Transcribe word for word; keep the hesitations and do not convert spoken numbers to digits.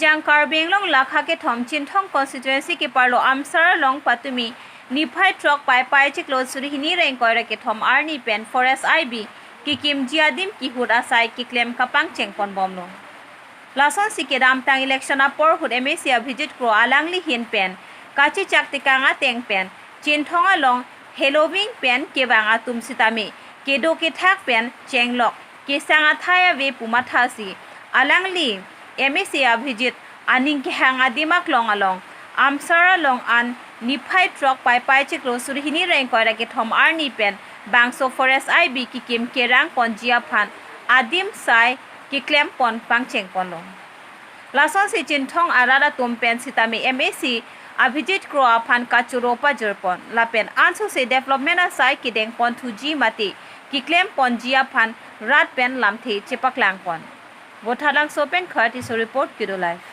Jang Karbi Anglong lakha kethom Chinthong constituency keparlo Amsar along patumi niphai throk Paipai chiklo suri hini ra ingkoi ra kethom arni pen forest I B kekimji adim kehut asai keklem kapangcheng ponbomlo. Lasonsi kedamtang election apor ahut M A C Abhijit Kro alangli ahin pen kachechak tekang ateng pen Chinthong along heloving pen kevang atum sitame kedo kethak pen chenglok kesang athai ave pu mathasi alangli M A C Abhijit aning kehang adim aklong along Amsar along an niphai throk Paipai chiklo suri hini ra ingkoi ra kethom arni pen bangso forest I B kekim kerang ponji aphan adim sai keklem pon pangcheng ponlo. Lasonsi Chinthong arat atum pen sitame M A C Abhijit Kro aphan kachoro pajir pon lapen ansose development asai kedeng pon thuji mate keklem ponji aphan rat pen lamthe chepaklang pon. Vothatlangso pen Khartiso report, Kudo Live.